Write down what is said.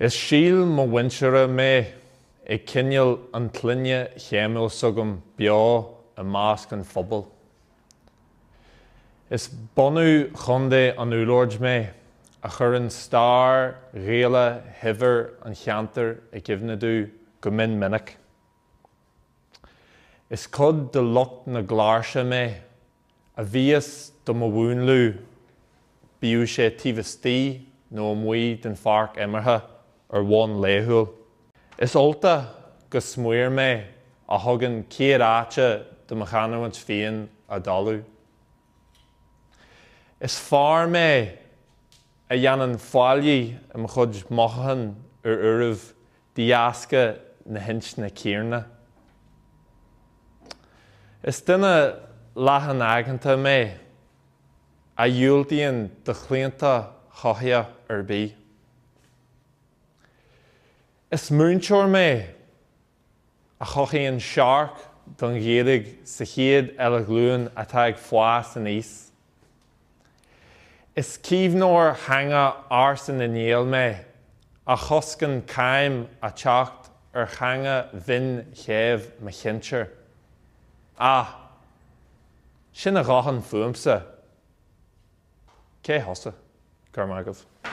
Is síol mo mhuintire mé ag coinneáil an tsloinne chéimiúil s'agam beo i measc an phobail. Is bunadh Chontae an Úlloird mé, a chuireann stair Ghaelach shaibhir an cheantair i gcuimhne domh go mion minic. Is cuid de lucht na gcláirse mé, a bhíos do mo mhúnlú, bíodh sé taobh istigh nó amuigh den pháirc imeartha, ar bhonn laethúil. Is Ultach go smior mé a thugann céad áite do mo chanúint féin á dalladh. Is fear mé a dhéanann faillí i mo chuid mothúchán ar uairibh de dheasca na hintinne céanna. Is duine leathanaigeanta mé a dhiúltaíonn do chlaontacht chothaitheach ar bith. Is múinteoir mé a chothaíonn searc don Ghaeilge sa chéad uile ghlúin atá ag fás aníos. Is caomhnóir theanga ársa na nGael mé, a choscann cáim a teacht ar theanga bhinn shéimh mo shinsir. Ah! Sin a dhóthain fúmsa. Cé thusa? Go raibh maith agaibh.